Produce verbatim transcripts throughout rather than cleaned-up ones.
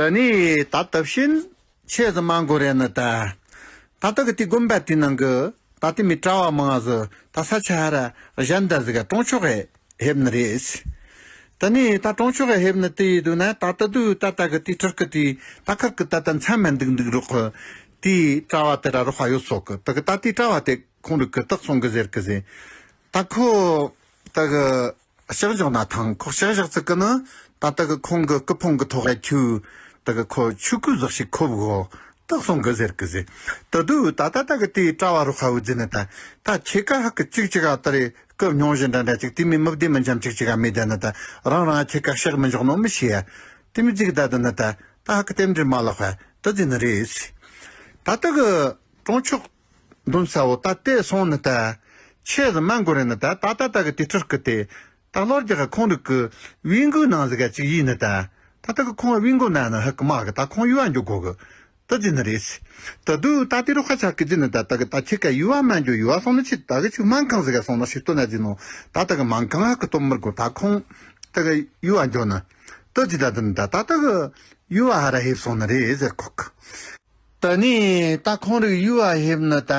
ད་ནི་ད་ལྟ་བཞིན་ཆེ་ཟི་མ་འགོར་རེ་ནི་ད། ད་ལྟ་གི་དེ་དགོན་པ་དེ་ནང་གི་ད་དེ་མི་གྲྭ་བ་མང་ཟི་ད་ས་ཆ་ཧ་ར་གཞན་ད་ཟི་ག་གྲོང་ཆོག་གི་ཧེབ་ནི་རེད། ད་ནི་ད་གྲོང་ཆོག་གི་ཧེབ་ནི་དེ་ཡི་དུས་ན་ད་ལྟ་དུ་ད་ལྟ་གི་དེ་ཁྲིར་གི་དེ་ད་ཁར་གི་ད་ལྟ་མཚན་མ་འདུག་འདུག་རོགས་གི་དེ་གྲྭ་བ་དེ་ར་རོགས་ཧ་ཡོད་སོག་གི་ད་གི་ད་དེ་གྲྭ་བ་དེ་ཁོང་རིག་གི་རྟགས་སོང་གི་ཟེར་གི་ཟེ། ད་ཁོ་ད་གི་ལྕགས་འཇོག་ན་ཐང་ཁོག་ལྕགས་བཞག་ཚིག་གི་ནི་ད་ལྟ་གི་ཁོང་གི་སྐུ་ཕུང་གི་ཐོག་ག་ཁྱུ་ད་གི་ཁོ་ཆུ་ཀུ་ཟག་ཞིག་ཁོབ་གོ་རྟགས་སོང་གི་ཟེར་གི་ཟེ། ད་དུ་ད་ད་ད་གི་དེའི་གྲྭ་བ་རུ་ཁ་བུ་ཟེ་ནི་ད་ད་ཁྱེད་ཀ་ཧ་གི་ཅིག་ཅིག་ཨ་ད་རེ་སྐུ་སྙུང་བཞིན་འདྲ་འདྲ་ཅིག་དེ་མི་མི་བདེ་མི་འཇམ་ཅིག་ཅིག་ཨ་མི་ད་ནི་ད་རང་རང་ཁྱེད་ཀ་ཤག་མི་འཇོག་ནོ་མི་ཤེས་ཡ། དེ་མི་ཅིག་ད་ད་ནི་ད་ད་ཧ་གི་རྟེན་འབྲེལ་མ་ལག་བ་ད་ཟེ་ནི་རེད། ད་ད་གི་གྲོང་ཆོག་འདུན་ས་བོ་ད་ལྟའི་སོང་ནི་ད། ཆེ་ཟི་མ་འགོར་རེ་ནི་ད་ད་ད་ད་གི་དེ་ཁྲིར་གི་དེ། ད་ལོར་རྒྱ་ག་ཁོང་རིག་གི་བི་མགོའི་ནང་ཟི་ག་ཅིག་ཡིན་ནི་ད། ད་ད་གི་ཁོང་བི་མགོ་ན་ནི་ཧ་གི་མ་གི་ད་ཁོང་ཡུ་བ་འཇོག་གོ་གི་ད་ཟེ་ནི་རེད། ད་དུ་ད་དེ་རུ་ཁ་ཆག་གི་ཟེ་ནི་ད་ད་གི་ད་ཁྱེད་ཀ་ཡུ་བ་མ་འཇོག་ཡུ་བ་སོང་ནི་ཆི་ད་གི་ཆུ་མང་གང་ཟི་ག་སོང་ན་ཤི་སྟོ་ན་ཟེ་ནོ། ད་ད་གི་མང་གང་ཧ་གི་སྟོབས་མི་དགོ་ད་ཁོང་ད་གི་ཡུ་བ་འཇོག་ནི་ད་ཟེ་ད་ད་ནི་ད་ད་ད་གི་ཡུ་བ་ཧ་ར་ཧེབ་སོང་ནི་རེད་ཟེར་གོ་གི་ད་ནི་ད་ཁོང་རིག་ཡུ་བ་ཧེབ་ནི་ད།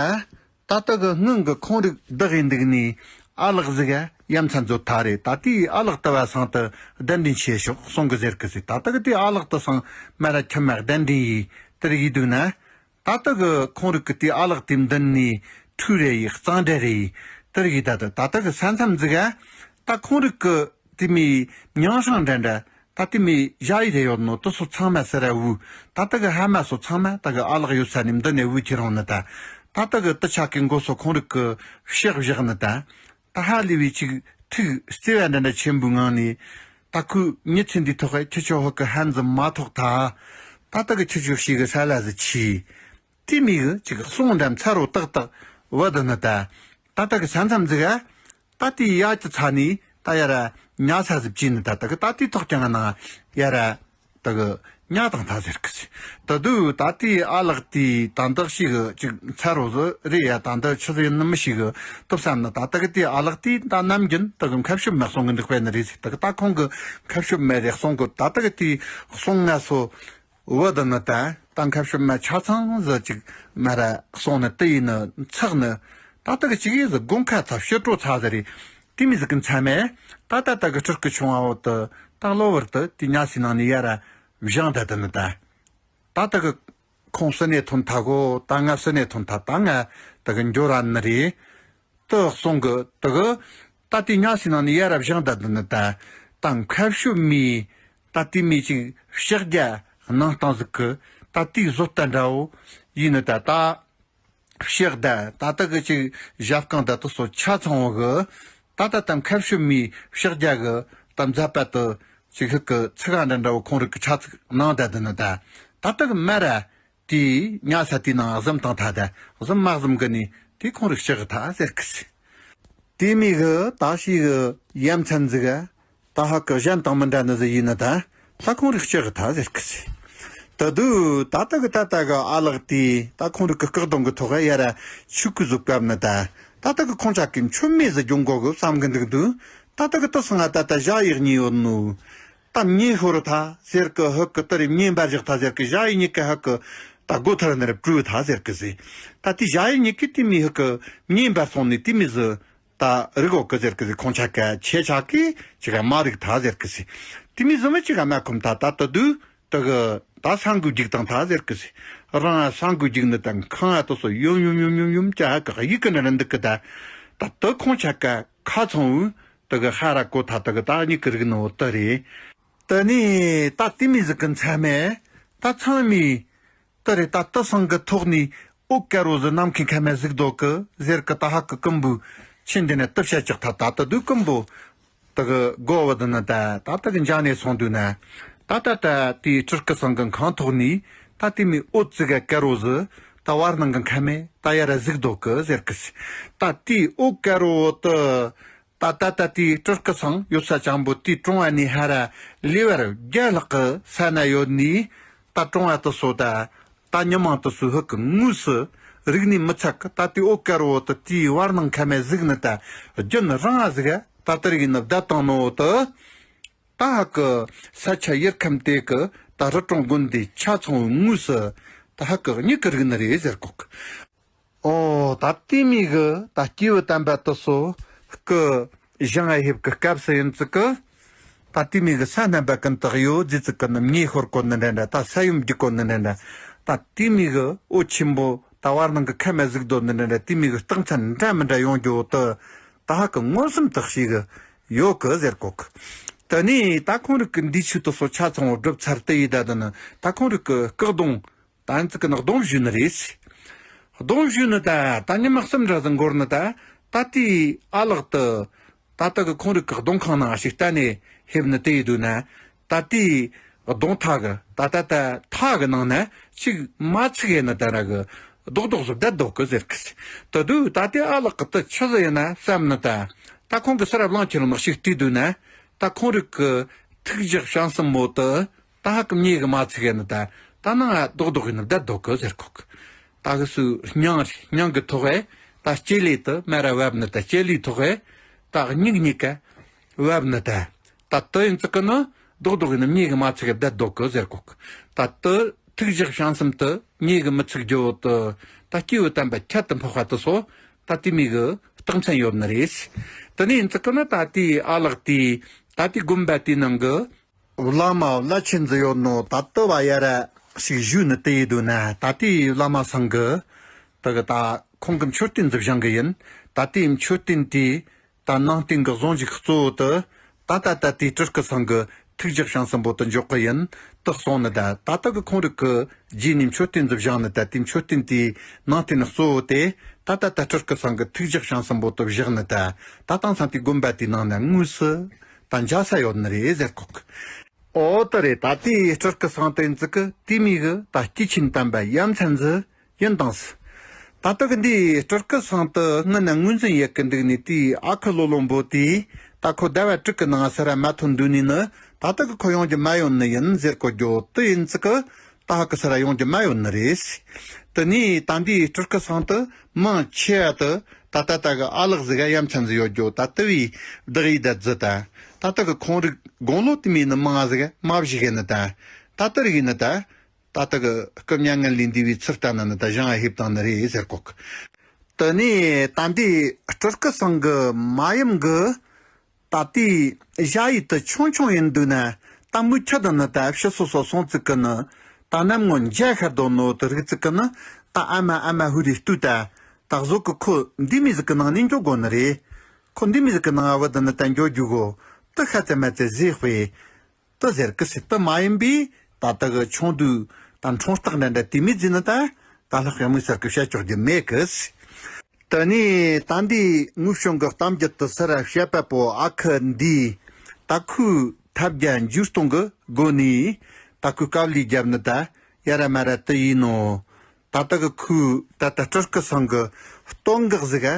ད་ལྟ་གི་སྔོན་གི་ཁོང་རིག་བདག་ཡིན་འདུག་ནི་ཨ་ལགས་ཟིག་ཡ་མཚན་མཛོད་ཐ་རེད། ད་ལྟའི་ཨ་ལགས་ལྟ་བ་སང་དུ་གདན་འདྲེན་བྱེད་ཤོག་གསུང་གི་ཟེར་གི་ཟིག་ད་ལྟ་གི་དེ་ཨ་ལགས་དུ་སང་མ་ར་ཁྱིམ་མ་གདན་འདྲེན་ཡིས་དེར་ཡིས་འདུག་ན། ད་ལྟ་གི་ཁོང་རིག་གི་དེ་ཨ་ལགས་དེ་མདུན་ནས་ཁྲུས་རེ་ཡིས་གཙང་སྦྲ་རེ་ཡིས་དེར་ཡིས་ད་དུ་ད་ལྟ་གི་ས་མཚམས་ཟིག་ཡ་ད་ཁོང་རིག་གི་དེ་མི་མྱང་ཧྲང་འདྲ་འདྲ། ད་དེ་མི་ཞ་ཡི་རེ་ཡོད་ནོ་དུ་སོ་ཚང་མ་སེ་ར་བུ། ད་ལྟ་གི་ཧ་མ་སོ་ཚང་མ་ད་གི་ཨ་ལགས་ཡོད་ས་ནི་འདི་ནས་བུ་ཁྱེད་རང་ནི་ད། ད་ལྟ་གི་དུ་ཆ་གི་མགོ་སོ་ཁོང་རིག་གི་ཕྱག་བཞག་ནི་ད། ད་ཧ་ལས་བའི་ཅིག་ཐུག་བརྩེ་བ་འདྲ་འདྲ་ཆེན་པོའི་ངང་ནས། ད་ཁོས་མྱི་ཚེ་འདི་ཐོག་ཁྱེད་ཆོ་ཧོ་གི་ཧན་ཛི་མ་ཐོག་ད། ད་ལྟ་གི་ཁྱེད་ཆོ་ཞིག་གི་ས་ལ་ཟི་ཆི། དེ་མི་གི་ཅིག་གསུང་འདྲ་མཚར་རོ་ཏག་ཏག་བ་དུ་ནི་ད། ད་ལྟ་གི་ས་མཚམས་ཟིག་ག་ད་དེ་ཡ་ཅི་ཚ་ནི་ད་ཡ་ར་ཉ་ས་ཟིབ་ཅི་ནི་ད་ད་གི་ད་དེ་ཐོག་ཀྱང་ན་ཡ་ར་ད་གི་ཉ་དང་ད་ཟེར་གི་ད་དུ་ད་དེ་ཨ་ལགས་དེ་ད་འདག་ཤི་གི་ཅིག་མཚར་རོ་ཟི་རེད་ཡ། ད་འདི་ཆི་ཟི་ཡིན་ནི་མི་ཤི་གི་སྟོབས་སམ་ནི་ད་ད་གི་དེ་ཨ་ལགས་དེ་ད་ནམ་རྒྱུན་ད་གི་མཁའ་ཤོབ་མེ་གསུང་གི་འདུག་པས་ནི་རེད་ཟེར། ད་གི་ད་ཁོང་གི་མཁའ་ཤོབ་མེ་རེ་གསུང་གི་ད་ད་གི་དེ་གསུང་ང་སོ། བུ་དུ་ནི་ད་ད་མཁའ་ཤོབ་མ་ཆ་ཚང་ཟི་ཅིག་མ་ར་སོང་ནི་དེ་ཡིན་ནི་ཚག་ནི། ད་ལྟ་གི་ཅིག་ཡིན་ཟི་དགོང་ཁ་ཚ་ཕྱི་དྲོ་ཚ་ཟི་རེད། དེ་མི་ཟི་གི་མཚན་མེད་ད་ད་ལྟ་གི་སྤྲུལ་སྐུ་ཆུང་བ་བོ་དུ་ད་གློ་བུར་དུ་དེ་ཉ་སི་ནང་ནས་ཡ་ར་བཞེངས་ད་དུ་ནི་ད། ད་ལྟ་གི་ཁོང་སི་ནས་ཐོན་ཐ་གོ་ད་ང་སི་ནས་ཐོན་ཐ་ད་ང་ད་གི་འགྱོ་ར་ནི་རེད། དུ་གསུང་གི་དུ་གི་ད་དེ་ཉ་སི་ནང་ནས་ཡ་ར་བཞེངས་ད་དུ་ནི་ད། ད་མཁའ་ཤོབ་མི་ད་དེ་མི་ཅིག་ཕྱག་རྒྱ་གནང་སྟངས་ཟིག་གི་ད་དེའི་བཟོ་ལྟ་འདྲ་བོ་ཡིན་ནི་ད་ད། ཕྱག་ད་ད་ད་གི་ཅིག་ཞབས་རྐང་ད་དུ་སོ་ཆ་ཚང་བོ་གི་ད་ད་ད་མཁའ་ཤོབ་མི་ཕྱག་རྒྱ་གི་ད་མཛད་པ་དུ་ཅིག་ཧིག་གི་ཚིག་ག་འདྲ་འདྲ་བོ་ཁོང་རིག་གི་ཆ་ཚིག་གནང་ད་དུ་ནི་ད། ད་ད་གི་མ་ར་དེ་ཉ་ས་དེ་ནང་གཟིམ་དང་ཐ་ད་གཟིམ་མ་གཟིམ་གི་ནི་དེ་ཁོང་རིག་ཕྱག་གི་ཐ་ཟེར་གི་སི། དེ་མི་གི་ད་ཤི་གི་ཡ་མཚན་ཟིག་ག་ད་ཧ་གི་གཞན་དང་མི་འདྲ་ནི་ཟི་ཡིན་ནི་ད་ད་ཁོང་རིག་ཕྱག་གི་ཐ་ཟེར་གི་སི། ད་དུ་ད་ད་གི་ད་ད་གི་ཨ་ལགས་དེ་ད་ཁོང་རིག་གི་བཀག་སྡོམ་གི་ཐོག་ག་ཡ་ར་ཆུ་ཀུ་ཟུག་བཀབ་ནི་ད། ད་ད་གི་ཁོང་ཅག་གི་མཆོད་མེ་ཟི་སྦྱོང་གོ་གི་བསམ་གི་འདུག་འདུག་ད་ད་གི་ད་སང་ང་ད་ད་ཞ་ཡིག་གཉིས་ཡོད་ནོ། ད་མྱེ་ཤོར་ཐ་ཟེར་གི་ཧ་གི་ད་རེ་མྱེ་འབར་བཞག་ཐ་ཟེར་གི་ཞ་ཡི་མྱེ་གི་ཧ་གི་ད་སྒོ་ཐར་ནི་རེ་བྲུ་ཐ་ཟེར་གི་ཟེ། ད་དེ་ཞ་ཡི་མྱེ་གི་དེ་མི་ཧ་གི་མྱེ་འབར་སོང་ནི་དེ་མི་ཟི་ད་རིག་གོ་གི་ཟེར་གི་ཟེ། ཁོང་ཆ་ག་ཆེ་ཆ་གི་ཅི་ག་མ་རིག་ཐ་ཟེར་གི་ཟེ། དེ་མི་ཟི་མི་ཅི་ག་མ་ཁོམ་ཐ་ད་ད་དུ་ད་གི་ད་སང་གུ་རྒྱུག་དང་ཐ་ཟེར་གི་ཟེ། རང་སང་གུ་རྒྱུག་ནི་དང་ཁང་ཨ་ད་སོ་ཡོམ་ཡོམ་ཡོམ་ཡོམ་ཡོམ་ཅ་ཧ་གི་ཡི་གི་ནི་ར་འདུག་གི་ད། ད་ད་ཁོང་ཆ་ག་ཁ་ཚང་བུ། དེ་གི་ཧ་ར་གོ་ཐ་དེ་གི་ད་གཉིས་ཀི་རིག་ནོ་དེ་རེད། དེ་ནི་ད་དེ་མི་ཟིག་གི་མཚན་མེད་ད་ཚང་མི་དེ་རེད། ད་དེ་སང་གི་ཐོག་ནི་ཨོ་ཀ་རོ་ཟི་ནམ་མཁའི་ཁ་མེད་ཟིག་དོ་གི་ཟེར་གི་ད་ཧ་གི་ཀུམ་བུ་ཆེན་འདི་ནས་དེ་བཤད་ཅིག་ཐ་ད་ད་དུ་ཀུམ་བུ་དེ་གི་གོ་བ་དེ་ནི་ད་ད་དེ་གི་འཇག་ནས་སོང་དུས་ན་ད་ད་ད་དེའི་སྤྲུལ་སྐུ་སང་གི་ཁང་ཐོག་ནི་ད་དེ་མི་ཨོ་ཙི་ག་ཀ་རོ་ཟི་ད་བར་སྣང་གི་ཁ་མེད་ད་ཡ་ར་ཟིག་དོ་གི་ཟེར་གི་ད་དེའི་ཨོ་ཀ་རོ་དེ། ད་ད་ད་དེའི་སྤྲུལ་སྐུ་སང་ཡོད་ས་ཅང་པོ་དེའི་གྲོང་བ་ནས་ཧ་ར་ལེ་བར་རྒྱ་ལྷག་གི་ས་ན་ཡོད་ནི་ད་གྲོང་བ་དེ་སོ་ད་ད་ཉི་མང་དེ་སོ་ཧུ་གི་དངོས་སུ་རིག་ནི་མི་ཚག་གི་ད་དེའི་ཨོ་ཀ་རོ་དེ་དེའི་བར་སྣང་ཁ་མེད་ཟིག་ནི་ད་རྒྱུན་རང་ང་ཟིག་ག་ད་དེ་རིག་ནི་བདའ་བཏང་ནོ་དེ། ད་ཧ་གི་ས་ཆ་ཡུལ་ཁམས་དེ་གི་ ད་རི་གྲོང་དགོན་དེ་ཆ་ཚང་བའི་ངོས་སུ་ད་ཧ་གི་མྱུ་གུ་རིག་ནི་རེད་ཟེར་གོ་གི། ཨོ་ད་དེ་མོ་གི་ད་སྐྱེས་བུ་དམ་པ་དེ་ཚོ་གི་བཞེངས་ཡ་ཕེབས་གི་སྐབས་སུ་ཡིན་ཙི་གི། ད་དེ་མོ་གི་ས་རྣམ་པ་ཀུན་ཏུ་གཡོ་རྫས་ཙི་གི་ནི་མེ་ཤོར་གོ་ནི་འདྲ་འདྲ། ད་ས་ཡོམ་རྒྱུག་གོ་ནི་འདྲ་འདྲ། ད་དེ་མོ་གི་འོད་ཆེན་པོ་ད་བར་སྣང་གི་ཁ་མ་ཟིག་རྡོ་ནི་འདྲ་འདྲ། དེ་མོ་གི་རྟགས་མཚན་འདྲ་མི་འདྲ་ཡོང་རྒྱུ་དེ་ད་ཧ་གི་མངོན་སུམ་དུ་ཤེས་གི་ཡོད་གི་ཟེར་གོ་གི། དེ་ནས་ད་ཁོང་རིགས་ཀྱི་འདས་མཆོད་དེ་ཚོ་ཆ་ཚང་བ་བསྒྲུབས་ཚར་དེ་ཡི་ད་དེ་ནི་ད་ཁོང་རིགས་ཀྱི་སྐུ་གདུང་ད་ཨ་ནི་ཙི་གི་ནི་གདུང་བཞུས་ནི་རེད། གདུང་བཞུས་ནི་ད་ད་ཉི་མ་གསུམ་འདྲ་ཟིག་འགོར་ནི་ད། ད་ལྟའི་ཨ་ལགས་དེ་ད་ལྟ་གི་ཁོང་རིགས་ཀྱི་གདུང་ཁང་ནང་ཞིག་གཏན་ནས་ཕེབས་ནི་དེ་ཡི་དུས་ན། ད་ལྟའི་གདུང་ཐག་གི་ད་ད་ད་ཐག་གི་ནང་ན་ཅིག་མ་ཚིག་ཡས་ནི་ད་ར་གི་རྡོག་རྡོག་ཟིག་བསྡད་འདུག་གི་ཟེར་གི། དེ་དུས་ད་ལྟའི་ཨ་ལགས་ཀྱི་དེ་ཆི་ཟིག་ཡིན་ན་བསམ་ནི་ད། ད་ཁོང་གི་སེ་ར་གླང་ཆེན་ནང་ཞིག་བལྟས་དུས་ན། ད་ཁོང་རིགས་ཀྱི་ཐུགས་རྒྱུད་བྱང་སེམས་པོ་དེ་ད་ཧ་གི་མྱེ་གི་མ་ཚིག་ཡས་ནི་ད། ད་ནང་ང་རྡོག་རྡོག་ཡས་ནི་བསྡད་འདུག་གི་ཟེར་གོ་གི། ད་གི་སུ་སྙིང་སྙིང་གི་ཐོག་གི་ད་ལྕེ་ལེ་དེ་མར་ར་བབས་ནི་ད། ལྕེ་ལེའི་ཐོག་གི་ད་མྱིག་གཉིས་ཀ་བབས་ནི་ད། ད་དེ་ཡིན་ཙི་གི་ནི་རྡོག་རྡོག་ཡས་ནི་མྱེ་གི་མ་ཚིག་གི་བསྡད་འདུག་གི་ཟེར་གོ་གི། ད་དེ་ཐུགས་རྒྱུད་བྱང་སེམས་དེ་མྱེ་གི་མི་ཚིག་རྒྱུ་བོ་དེ་ད་སྐྱེས་བུ་དམ་པ་ཁྱད་དུ་འཕགས་པ་དེ་ཚོ་ད་དེ་མོ་གི་རྟགས་མཚན་ཡོད་ནི་རེད། དེ་ནས་ཡིན་ཙི་གི་ནི་ད་ལྟའི་ཨ་ལགས་དེ་ད་ལྟའི་དགོན་པ་དེའི་ནང་གི་བླ་མ་བླ་ཆེན་ཟིག་ཡོད་ནོ། ད་ལྟ་བ་ཡར་ར་ཞིག་བཞུགས་ནི་དེ་ཡི་དུས་ན། ད་ལྟའི་བླ་མ་ཚང་གི་ད་གི་ད་ཁོང་གི་མཆོད་རྟེན་ཟིག་བཞེངས་གི་ཡིན། ད་ལྟའི་མཆོད་རྟེན་དེ་ད་ནང་རྟེན་གི་གཟུངས་གཞུག་གཙོ་བོ་དེ་ད་ད་ད་ལྟའི་སྤྲུལ་སྐུ་ཚང་གི་ཐུགས་རྒྱུད་བྱང་སེམས་པོ་དེ་འཇོག་གི་ཡིན་དེ་གསུངས་ནི་ད། ད་ལྟ་གི་ཁོང་རིགས་ཀྱི་རྗེས་ནས་མཆོད་རྟེན་ཟིག་བཞེངས་ནི་ད། དེའི་མཆོད་རྟེན་དེའི་ནང་རྟེན་གཙོ་བོ་དེ་ད་ད་ད་སྤྲུལ་སྐུ་ཚང་གི་ཐུགས་རྒྱུད་བྱང་སེམས་པོ་དེ་བཞག་ནི་ད། ད་དེང་སང་དེའི་དགོན་པ་དེའི་ནང་ན་དངོས་སུ་ད་མཇལ་ས་ཡོད་ནི་རེད་ཟེར་གོ་གི། ཨོ་དེ་རེད། ད་ལྟའི་སྤྲུལ་སྐུ་ཚང་དེ་ཡིན་ཙི་གི་དེ་མོ་གི་ད་སྐྱེས་ཆེན་དམ་པ་ཡ་མཚན་ཟིག་ཡིན་དང་ཟིག། ད་ལྟ་གི་འདིའི་སྤྲུལ་སྐུ་ཚང་དེ་སྔོན་ན་ངོས་འཛིན་ཡེད་གི་འདུག་ནི་དེའི་ཨ་ཁུ་ལོ་ལོན་པོ་དེས་ད་ཁོ་ཟླ་བ་དྲུག་གི་ནང་སེ་ར་མ་ཐོན་དུས་ནས་ནི་ད་ལྟ་གི་ཁོ་ཡོང་རྒྱུ་མ་ཡོང་ནི་ཡིན་ཟེར་གོ་རྒྱུ་དེ་ཡིན་ཙི་གི། ད་ཧ་གི་སེ་ར་ཡོང་རྒྱུ་མ་ཡོང་ནི་རེད། དེ་ནས་ད་འདིའི་སྤྲུལ་སྐུ་ཚང་དེ་མང་ཆེ་བ་དེ་ད་ད་ལྟ་གི་ཨ་ལགས་ཟིག་ག་ཡ་མཚན་ཟིག་ཡོད་རྒྱུ་ད་དེ་བས་བདག་ཡིད་ད་ཟིག་ད། ད་ལྟ་གི་ཁོང་རིགས་དགུང་ལོ་དེ་མོ་ནི་མང་ང་ཟིག་མ་བཞུགས་གི་ནི་ད། ད་དེ་རིགས་ནི་ད། ད་ལྟ་གི་སྐུ་མྱ་ངན་ལས་འདས་པའི་ཚུལ་ལྟ་ན་ནི་ད་བཞེངས་ཡ་ཕེབས་བཏང་ནི་རེད་ཟེར་གོ་གི། དེ་ནས་ད་འདིའི་སྤྲུལ་སྐུ་ཚང་གི་མ་ཡུམ་གི་ད་ལྟའི་ཞ་ཡི་དེ་ཆུང་ཆུང་ཡིན་དུས་ན། ད་མུ་ཁྱུད་དང་ནི་ད་ཕྱི་སོ་སོ་སོང་ཙི་གི་ནི་ད་གནམ་ངོ་འཇའ་ཤར་དོ་ནོ་དེ་རིག་ཙི་གི་ནི་ད་ཨ་མ་ཨ་མ་ཧུ་རེ་ལྟོས་ད། ད་གཟོད་གི་ཁོ་འདི་མོ་ཟིག་གི་ནང་ནས་འགྱོ་དགོ་ནི་རེད། ཁོ་འདི་མོ་ཟིག་གི་ནང་ཨ་བུ་དེ་ནི་ད་འགྱོ་རྒྱུ་གོ་དེ་ཤ་ཚ་མ་ཚ་ཟིག་དཔེ། དེ་ཟེར་གི་སྲིད་དེ་མ་ཡིན་པས་ད་ལྟ་གི་ཆུང་དུས་ད་འཕྲང་རྟགས་འདྲ་འདྲ་དེ་མོ་ཟིག་ནི་ད་ད་ལྷག་ཡང་མི་ཟེར་གི་བཤད་ཆོག་རྒྱུ་མེད་གི། དེ་ནས་ད་འདི་དངོས་བྱུང་གི་གཏམ་རྒྱུད་དེ་སེ་ར་བཤད་པ་པོ་ཨ་ཁུ་འདིས་ད་ཁོའི་ཐབས་བརྒྱ་འཇུག་སྟངས་གི་སྒོ་ནས་ད་ཁོའི་དཀའ་ལས་བརྒྱབ་ནི་ད་ཡ་ར་མ་ར་དེ་ཡིན་ནོ། ད་ལྟ་གི་ཁོའི་ད་ལྟ་སྤྲུལ་སྐུ་ཚང་གི་སྟོད་འགག་ཟིག་ག་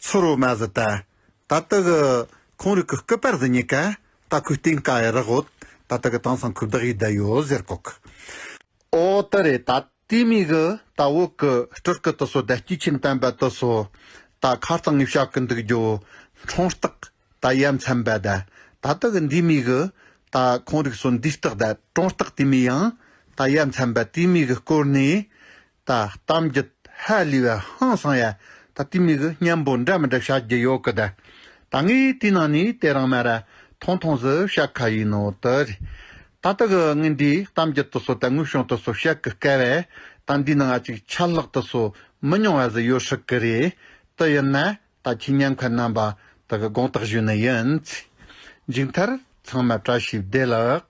ཚུར་རོ་མ་ཟིག་ད། ད་ལྟ་གི་ཁོང་རིགས་ཀྱི་སྐུ་པར་ཟིག་གཉིས་ཀ་ད་ཁོའི་སྟེང་ཀ་ཡ་རག་འོད། ད་ལྟ་གི་དེང་སང་ཁོའི་བདག་ཡིད་ད་ཡོད་ཟེར་གོ་གི། ཨོ་དེ་རེད། ད་དེ་མོ་གི་ད་བོད་གི་སྤྲུལ་སྐུ་དེ་ཚོ་ད་སྐྱེས་ཆེན་དམ་པ་དེ་ཚོ་ད་ཁ་རྩང་ངས་བཤད་གི་འདུག་རྒྱུ་འཕྲང་རྟགས་ད་ཡ་མཚན་པ་ད། ད་ལྟ་གི་འདི་མོ་གི་ད་ཁོང་རིགས་ཚོ་འདི་རྟགས་ད་གྲོང་རྟགས་དེ་མོ་ཡང་ད་ཡ་མཚན་པ་དེ་མོ་གི་སྐོར་ནས། ད་གཏམ་རྒྱུད་ཧ་ལས་པ་ཧང་སང་ཡ་ད་དེ་མོ་གི་སྙན་པོ་འདྲ་མི་འདྲ་བཤད་རྒྱུ་ཡོད་གི་ད། ད་ངས་དེའི་ནང་ནས་དེ་རིང་མ་ར་ཐུང་ཐུང་ཟིག་བཤད་ཁ་ཡིན་ནོ་དེ་རེད། ད་ལྟ་གི་ངས་འདིའི་གཏམ་རྒྱུད་དེ་ཚོ་ད་དངོས་བྱུང་དེ་ཚོ་བཤད་གི་དཀའ་བས། ད་འདིའི་ནང་ང་ཅིག་ཆད་ལྷག་དེ་ཚོ་མི་ཉུང་བ་ཟིག་ཡོད་སྲིད་གི་རེད། དེ་ཡིན་ན་ད་ཁྱེད་ཉན་མཁན་རྣམ་པ་དེ་གི་དགོངས་དག་ཞུ་ནི་ཡིན། མཇུག་མཐར་ཚང་མ་བཀྲ་ཤིས་བདེ་ལེགས།